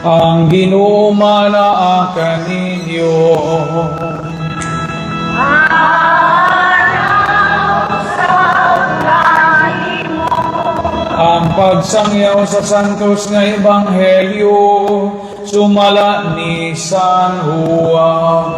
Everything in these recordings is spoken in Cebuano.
Ang Ginoo manaa kaninyo. Ang pagsangyaw sa Santos nga Ebanghelyo sumala ni San Juan.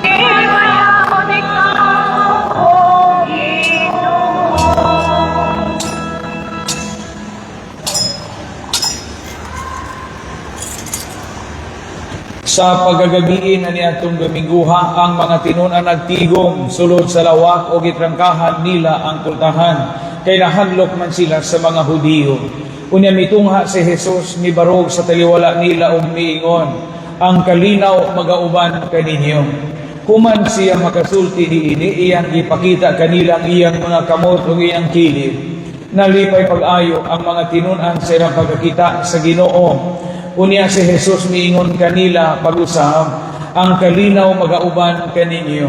Himayaon ikaw, O Ginoo. Sa pagkagabiin na niadtong Domingguha, ang mga tinun-an nagtigom sulod sa lawak o gitrangkahan nila ang pultahan kay nahadlok man sila sa mga Hudiyo. Unya mitungha si Jesus, mibarog sa taliwala nila ug miingon, "Ang kalinaw magauban kaninyo." Human siya makasulti niini, iyang gipakita kanila ang iyang mga kamot ug iyang kilid. Nalipay pag-ayo ang mga tinun-an sa ilang pagkakita sa Ginoo. Unya si Jesus miingon kanila pag-usab, "Ang kalinaw magauban kaninyo.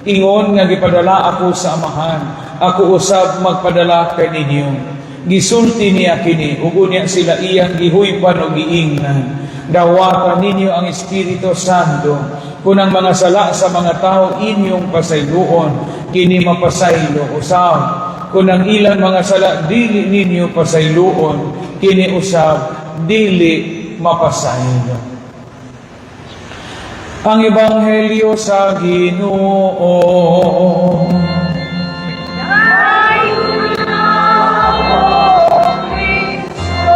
Ingon nga gipadala ako sa Amahan, ako usab magpadala kaninyo." Gisulti niya kini ug unya sila iyang gihuypan og giingnan, "Dawata ninyo ang Espiritu Santo. Kung ang mga sala sa mga tao inyong pasayloon, kini mapasaylo usab. Kung ang ilang mga sala dili ninyo pasayloon, kini usab dili mapasaylo." Ang Ebanghelyo sa Ginoo. Dayon na, O Kristo.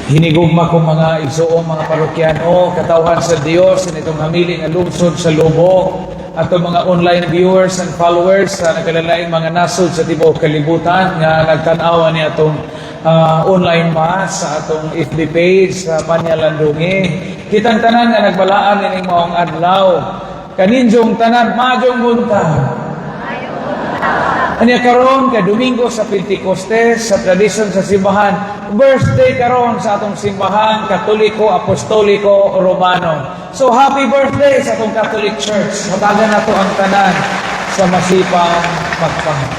Hinigugma kong mga igsoong mga parokyano, katawhan sa Dios nitong hamili nga lungsod sa Loboc, atong mga online viewers and followers sa nagkalalaing mga nasod sa tibuok kalibutan nga nagtan-aw ni atong online mass sa atong FB page sa Panya Landungi. Kitang tanan nga nagbalaan ining maong adlaw. Kaninjong tanan, maayong buntag. Anya karon kay Domingo sa Pentecostes, sa tradisyon sa simbahan, birthday karon sa atong Simbahan Katoliko Apostoliko Romano. So happy birthday sa atong Catholic Church. Hatagan nato ang tanan sa masipang pagpahal.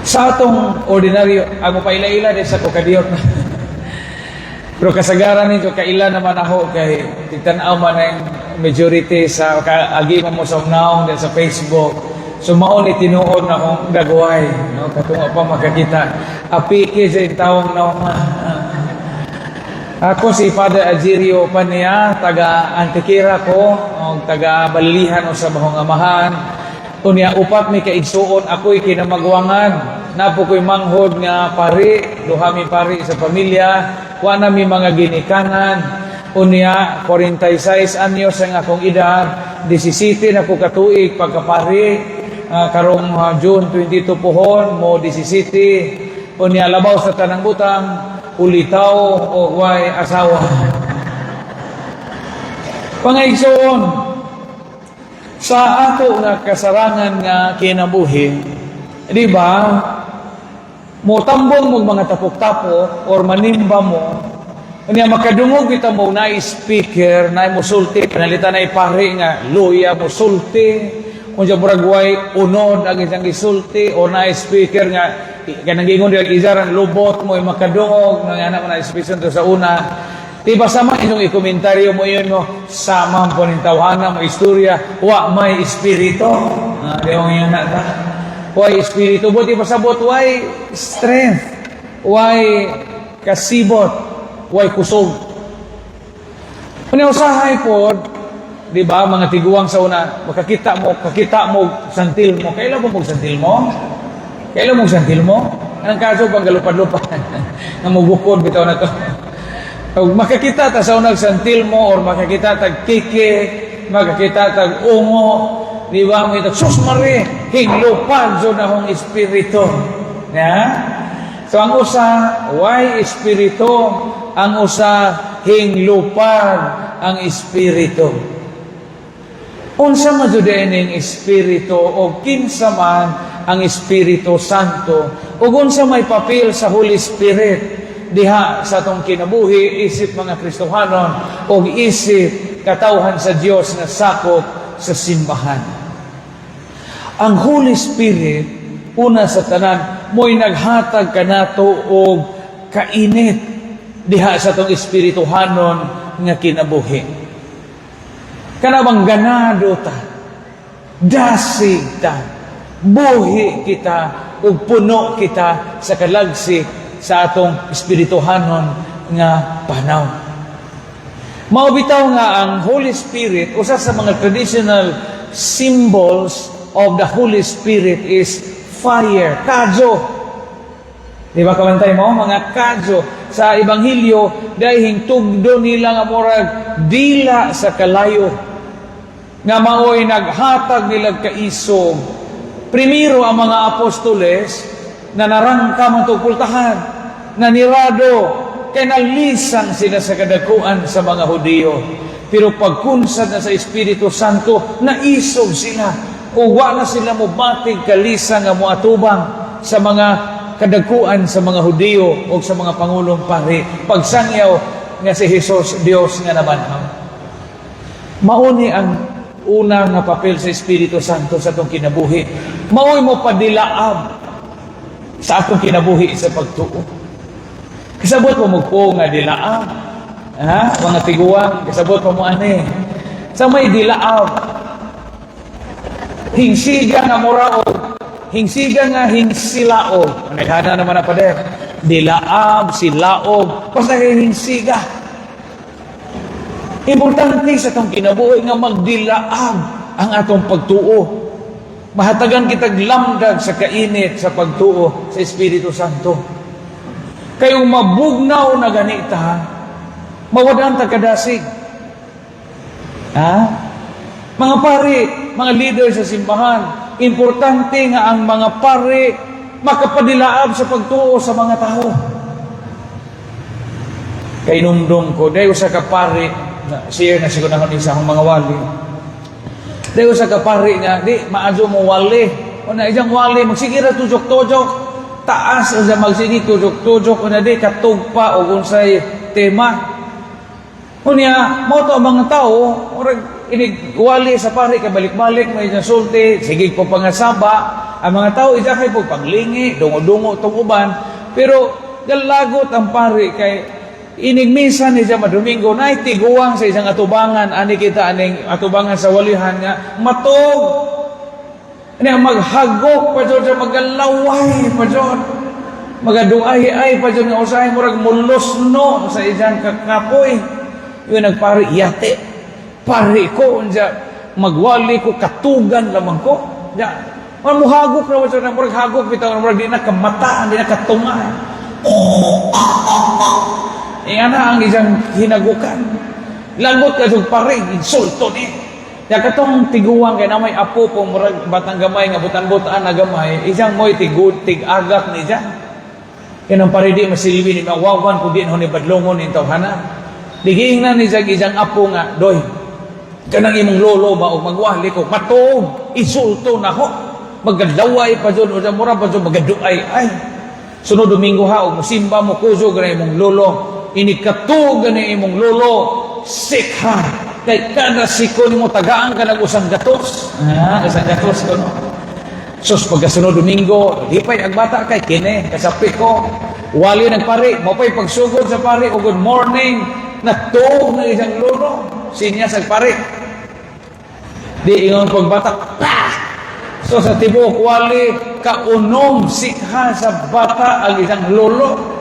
Sa atong ordinaryo, ang paila-ila din sa kukadiyot na. Pero kasagaran ninyo, kaila naman ako kay tigtan-aw man ang majority sa kaagi mo sa unahon din sa Facebook. So mao ni tinuod na akong dagway, no? Katunga pa makakita. Apiki sa tawong naong. Ako si Father Agirio Pania, taga Antequera ko, og taga Balilihan o sa Bahong Amahan. Unya upat mi ka igsuon, ako'y kinamagwangan. Naa po ko'y manghod nga pari, duha mi pari sa pamilya, wa na mi mga ginikanan. Unya 46 anyos ang akong edad, 17 na ko katuig pagkapari. Karong June 22 pohon mo 17. Unya labaw sa tanang butang, ulitaw o way asawa. Pangaigsoon, sa ato nga kasarangan nga kinabuhi, di ba, mo tambong mo mga tapok-tapok or manimba mo, unya makadungog kita mo na speaker na musulti, panalita na ipari nga luya musulti, unya murag way unod ang isang gisulti, or na speaker nga kanang gingon diha izaran lubot mo makadungog nga anak mo na speaker to sa una. Di ba sama inyong ikomentaryo mo yun mo, sama po ning tawhana mo istorya, wa may espiritu. Ah, di mo yan na ta. Way espiritu, buti pasabot, way strength, way kasibot, way kusog. Unya usahay po, di ba, mga tiguang sa una, makakita mo, kakita mo, santil mo. Kailan mo mo santil mo? Kailan mo santil mo? Anong kaso pang galupad-lupad? Nga mubukod bitaw na to. Pag makakita ta sa unag santil mo or makakita tag kiki, makakita tag ungo, di ba mo ito, sus mare, hinglupad so na akong espiritu. Ya? So ang usa, way espiritu, ang usa, hinglupad ang espiritu. Unsa man jud ining espiritu o kinsa man ang Espiritu Santo ug unsa may papel sa Holy Spirit diha sa atong kinabuhi isip mga Kristohanon o isip katawhan sa Dios nga sakop sa simbahan? Ang Holy Spirit Una sa tanan, mo'y naghatag kanato og kainit diha sa atong espirituhanon nga kinabuhi. Kana bang ganado ta, dasig ta, buhi kita, ug puno kita sa kalagsik sa atong espirituhanon nga panaw. Mao bitaw nga ang Holy Spirit, usa sa mga traditional symbols of the Holy Spirit is fire, kadyo. Di ba kabantay mo? Mga kadyo. Sa Ebanghelyo, dahil hingtugdo nila nga murag dila sa kalayo nga maoy naghatag nila kaisog. Primero ang mga apostoles na narangka man pultahan, nanirado, kay nalisang sila sa kadakuan sa mga Hudiyo. Pero pagkunsad na sa Espiritu Santo, naisog sila. O wa na sila mobatig kalisa nga moatubang sa mga kadakuan sa mga Hudiyo o sa mga pangulong pari. Pagsangyaw nga si Jesus, Dios nga nabanhaw. Mauni ang una nga papel sa Espiritu Santo sa atong kinabuhi. Maoy mo padilaab sa atong kinabuhi sa pagtuo. Kasabot mo magpo nga dilaab. Ha? Mga tiguang, kasabot pa mo ani. Sa may dilaab, hingsiga nga muraog, hingsiga nga hingsilaog. Naghana naman na pader. Dilaab, silaog, basta kay hingsiga. Importante sa atong kinabuhi nga magdilaab ang atong pagtuo. Mahatagan kitag lamdag sa kainit sa pagtuo sa Espiritu Santo. Kayong mabugnaw na ganita, mawadan ta kadasig. Ha? Mga pari, mga leader sa simbahan, importante nga ang mga pari makapadilaab sa pagtuo sa mga tao. Kay numdum ko, dahil sa kapari, na, share na siguro nako sa akong mga wali. Dahil sa kapari nga, di, maadyo mo wali. O na iyang wali, magsige ra tujok-tujok. Taas ang magsige tujok-tujok. O na di, katugpa o unsay tema. Unya, mao to ang mga tao, murag inig wali sa pari kay balik-balik may sulti, sige po pangasaba, ang mga tao isa kay po panglingi, dungo-dungo tong uban, pero galagot ang pari kay inig minsan ni siya madomingo na tiguang sa isang atubangan ani kita aning atubangan sa walihan nga matog. Ani maghagok pa jud siya, magalaway pa jud, magaduay ay pa jud nga usahay murag mulusno sa isang kakapoy. Yun nagpari yate pari ko unja magwali ko katugan lamang ko ya. Muhagok ra siya, murag hagok bitaw, murag di na kamata, di na katunga. Iyan na ang isang hinagukan. Lagot ka sa pare, insulto ni. Ya katong tiguang kay na may apo po murag batang gamay nga butan-butan na gamay, isang mo'y tigud tig-agak ni siya. Kaya nang pare di masilbi ni mawawan kung di ni badlongon ni tawhana. Digiingnan ni siya isang apo nga, "Doy, kanang imong lolo ba og magwali ko, matuog, insulto na ko. Magadlaway pa dyan, o mura pa dyan, magaduay ay. Sunod Domingo ha, og musimba mo, kuzo gana imong lolo. Inikatug gana imong lolo, sikha. Kay kada siko nimo tagaan ka ng 100." Ah, 100 ko no. Sus, pagkasunod Domingo, lipay ang bata kay kini, kasapi ko. Wali ng pari, mo pa'y pagsugod sa pari, o good morning, natuog ng isang lolo. Sinya sa pari. Di ingon pagbata, pa! So sa tibuok wali, kaunom sikha sa bata ang isang lolo.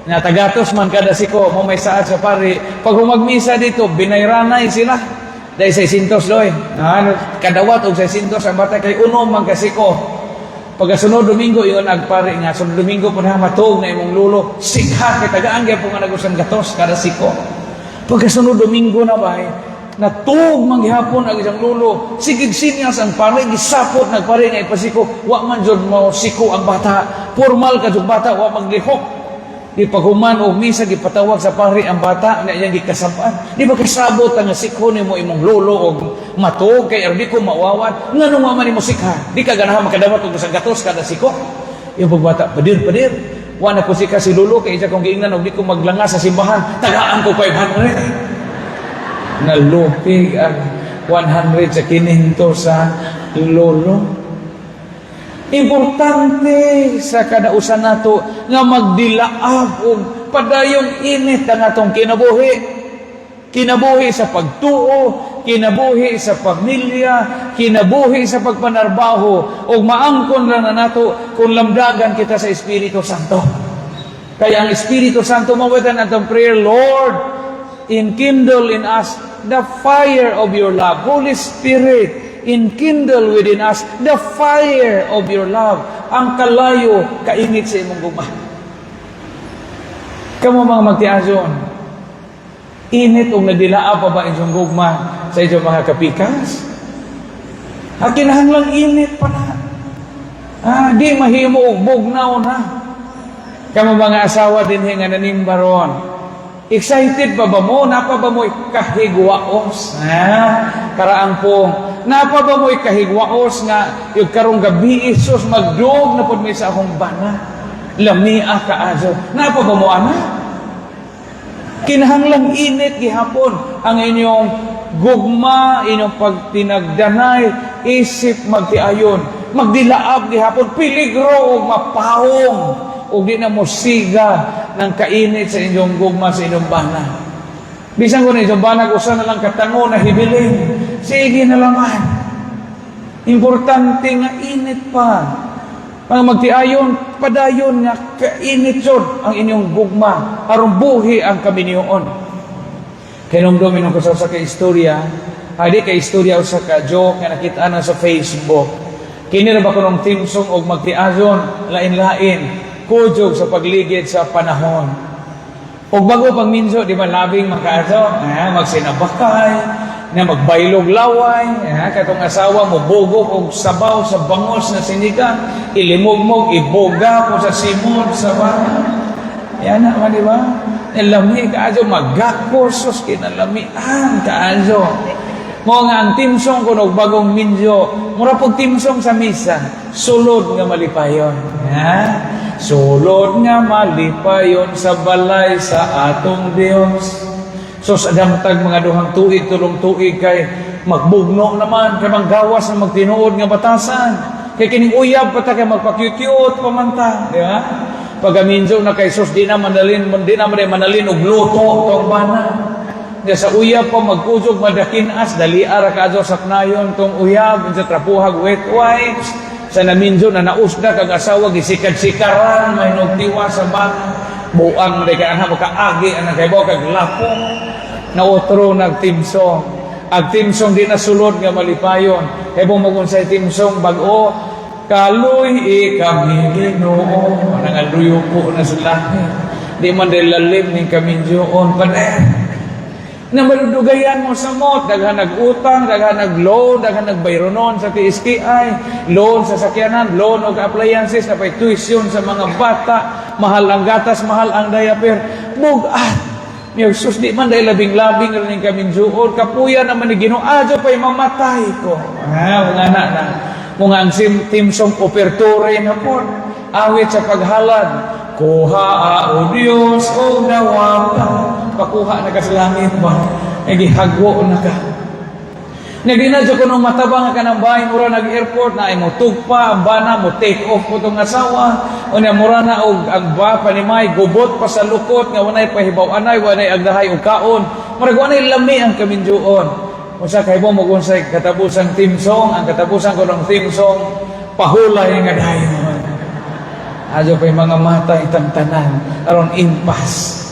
Na tagatos man kada siko, mo may saad sa pari. Pag humagmisa dito, binayranay sila. Dahil 600 doy. Ano, kadawat og 600 ang bata kay unom man kasiko. Pagkasunod Domingo, ingon agpari nga, sunod Domingo po na matuog na imong lolo, sikha kay tagaan gyapon nga nag 100 kada siko. Pagkasunod Domingo na bay, natuog man gihapon ang isang lolo, sigig sinyas ang pare, gisapot nagpare nga ipasiko, wa man jud mo siko ang bata, formal ka jud bata, wa maglihok. Di paghuman og misa, gipatawag sa pari ang bata nga iyang gikasab-an. "Di ba kasabot ang sikho nimo imong lolo og matuog kay aron di ko mawawan? Nganong wa man nimo sikha? Di ka ganahan makadawat og 100 kada siko?" Yung pagbata, "Padir, padir. Wa na ko sikha si lolo kay isa kong giingnan og di ko maglanga sa simbahan. Tagaan ko 500." Nalupig ang 100 sa kininto sa lolo. Importante sa kadausan nato nga magdilaab og padayong init ang atong kinabuhi. Kinabuhi sa pagtuo, kinabuhi sa pamilya, kinabuhi sa pagpanarbaho, ug maangkon ra na nato kung lamdagan kita sa Espiritu Santo. Kaya ang Espiritu Santo, mawitan atong prayer, "Lord, enkindle in us the fire of your love." Holy Spirit, enkindle within us the fire of your love. Ang kalayo, kainit sa imong gugma. Kamo mga magtiayon, init og nagdilaab pa ba inyong gugma sa inyong mga kapikas? Ah, kinahanglang init pa na. Ah, di mahimo og bugnaw na. Kamo mga asawa dinhi nga nanimba ron, excited pa ba mo? Napa ba mo'y kahigwaos? Ha? Karaang pong, napa ba mo'y kahigwaos nga yung karong gabi, sus, magdog na pod mi sa akong bana? Lamia kaayo. Napa ba mo, ana? Kinahanglang init gihapon ang inyong gugma, inyong pagtinagdanay, isip magtiayon. Magdilaab gihapon, peligro og mapahong og di na mo siga ng kainit sa inyong gugma sa inyong bana. Bisan kung inyong bana, usa na lang katango na hibilin, sige na laman. Importante nga init pa. Mga magtiayon, padayon nga kainit jud ang inyong gugma aron buhi ang kaminyoon. Kahinumdom ko sa ka istorya, adi ka istorya, usa ka joke nga nakita na sa Facebook. Kini ra ba kunong theme song og magtiayon, lain-lain, kuyog sa pagligid sa panahon. Og bago pag minyo, di ba labing makaato, eh, magsinabakay, na magbaylog laway, eh, katong asawa mo bugok og sabaw sa bangos na sinigang, ilimugmog, iboga po sa simod sa bana. Yan na, di ba? Lami kaayo, magakos, sus, kinalamian kaayo. Mo nga ang theme song kun og bagong minyo, mura pog theme song sa misa, "Sulod nga Malipayon." Ha? Sulod nga malipayon sa balay sa atong Dios. So sa damtag mga 2 tuig, 3 tuig kay magbugno naman, kay manggawas na magtinuod nga batasan. Kay kining uyab pa ta kay magpa-cute pa man ta, di ba? Pagaminyo na kay sus, di na man manalin og luto tong bana. Di sa uyab pa magkuyog madakinas, dali ara ka sa knayon tong uyab sa trapuhag wet wipes. Sa naminyo na nausda kag asawa, gisikad-sikaran may tiwa sa bana. Buang na kay ana makaagi ana kay kag lapong na otro nag-theme song. Ang theme song di na "Sulod nga Malipayon." Kay mo unsay theme song bag-o? "Kaluy-i kami, Ginoo." Nangaluyo po na sa langit. Di man dahil lalim ning kaminyoon pader. Na madudugayan mo sa mot, daghan nag-utang, daghan nag-loan, daghan nagbayronon sa TSKI, loan sa sakyanan, loan og appliances, napay tuition sa mga bata, mahal ang gatas, mahal ang diaper, bugat. Miyag sus, di man dahil labing-labing rin kaminyoon, kapuya naman ni Ginoo, adyo pa'y mamatay ko. Ah, mga na na. Mga ang theme song opertore na po. Awit sa paghalad. Kuha o Diyos o dawata. Pakuha na ka sa langit ba? Nagihagwo na ka. Nagdinadyo ko nung matabang ka ng bahay, mura nag-airport na ay mo tugpa, ang bana mo take off po tong asawa, o niya mura na og ang ba panimay, gubot pa sa lukot, nga wanay pahibaw anay, wanay agdahay og kaon, murag wanay lami ang kaminyoon. Unsa kay mo unsay katapusang theme song? Ang katapusan ko ng theme song, "Pahulay nga dayon." Adyo pa'y mga matay tantanan, aron impas.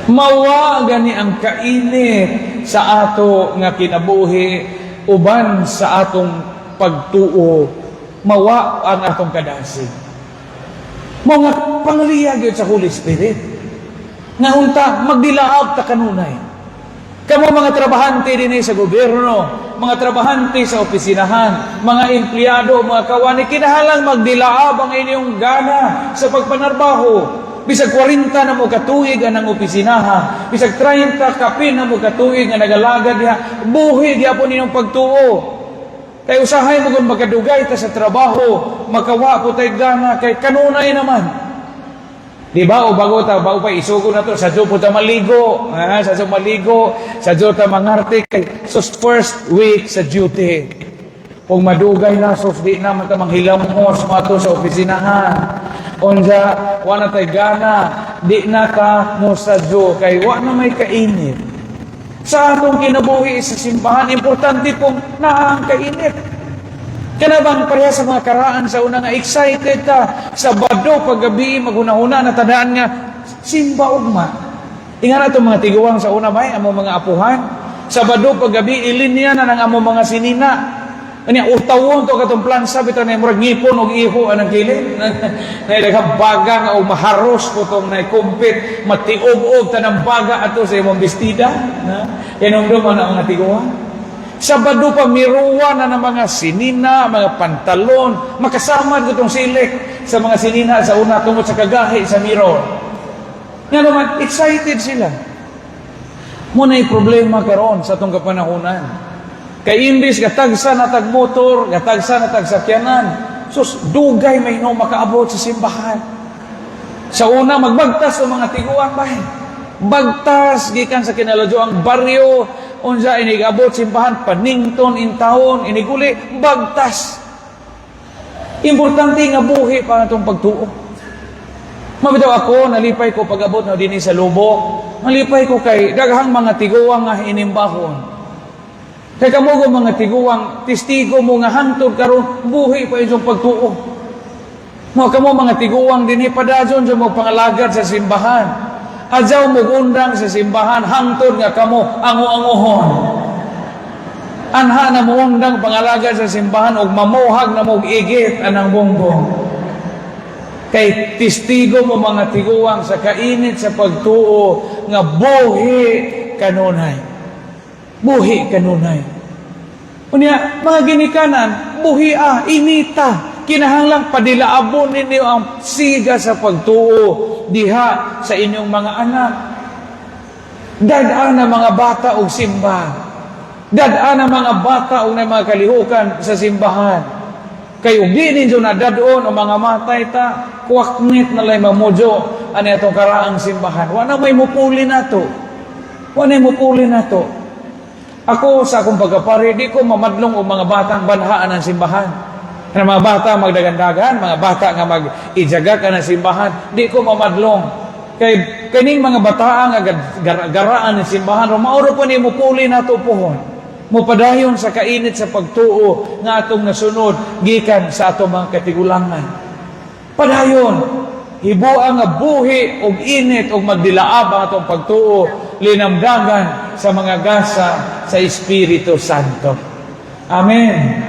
Mawa gani ang kainit sa ato nga kinabuhi uban sa atong pagtuo. Mawa ang atong kadasig. Mga pangaliyag yun sa Holy Spirit. Nga unta, magdilaab ta kanunay. Kamo mga trabahante din sa gobyerno, mga trabahante sa opisinahan, mga empleyado, mga kawani, kinahalang magdilaab ang inyong gana sa pagpanarbaho. Bisag 40 na mo katuig ang opisinaha, bisag 30 kapin na mo katuig nga nagalaga diha, buhi gyapon inyong pagtuo. Kay usahay mo kung magkadugay ta sa trabaho, makawa po tay gana, kay kanunay naman. Di ba? O bago ta, bago pa isugo na to, sadyo po ta maligo. Ha? Sadyo maligo, sadyo ta mangarte kay so first week sa duty. Kung madugay na, sus, di na man ta manghilamos mo sa opisinahan. Unsa, wa na tay gana, di na ka mo sadyo kay wa na may kainit. Sa atong kinabuhi sa simbahan, importante pong naa ang kainit. Kana bang pareha sa mga karaan sa una nga excited ta Sabado paggabi, maghunahuna na tadaan nga simba ugma. Ingan ato mga tiguang sa una bay amo mga apuhan. Sabado paggabi, ilinya na ng amo mga sinina. Anya utawon to katong plansa bitaw na murag ngipon og iho anang kilid. Na daghang baga nga og maharos po tong na kumpit, matiub-ub tanang baga ato sa imong bestida na. Hinumdum ana, mga tiguang. Sabado pa, miruwa na ng mga sinina, mga pantalon, makasama ko tong silik sa mga sinina sa una tungod sa kagahi sa mirror. Nga naman, excited sila. Mao na problema karon sa atong kapanahunan. Kay imbis gatagsa na tag motor, gatagsa na tag sakyanan, sus, dugay may no makaabot sa simbahan. Sa una, magbagtas ang mga tiguang bay. Bagtas gikan sa Kinaladio ang baryo, unsa inigabot simbahan, panington in taon, iniguli, bagtas. Importante nga buhi pa atong pagtuo. Mabitaw ako, nalipay ko pag-abot na dinhi sa Lobo. Nalipay ko kay daghang mga tiguang nga inimbahon. Kay kamo mga tiguang, testigo mo nga hangtod karon buhi pa inyong pagtuo. Mo kamo mga tiguang dinhi, padayon sa mo pangalagad sa simbahan. Adyaw mo undang sa simbahan hangtod nga kamo ango-angohon. Anha na mo undang pangalagad sa simbahan og mamuhag na mo og igit anang bongbong. Kay testigo mo, mga tiguang, sa kainit sa pagtuo nga buhi kanunay. Buhi kanunay. Unya, mga ginikanan, buhi ah, inita. Kinahanglang padilaabon ninyo ang siga sa pagtuo diha sa inyong mga anak. Dad-an na mga bata og simba. Dad-an na mga bata og na mga kalihukan sa simbahan. Kay ug di ninyo na dad-on o mga matay ta, kuwaknit na lay mamudyo ani atong karaang simbahan. Wa na may mupuli nato. Wa na may mupuli nato. Ako sa akong pagkapari, di ko mamadlong og mga batang banhaan ang simbahan. Ang mga bata magdagandagan, mga bata nga mag-ijaga ka ng simbahan, di ko mamadlong. Kay kaning mga bataa nga garaan ng simbahan, mauro po ni mupuli nato pohon. Mupadayon sa kainit sa pagtuo nga atong nasunod gikan sa atong mga katigulangan. Padayon, hibuang nga buhi og init og magdilaab ang atong pagtuo linamdagan sa mga gasa sa Espiritu Santo. Amen.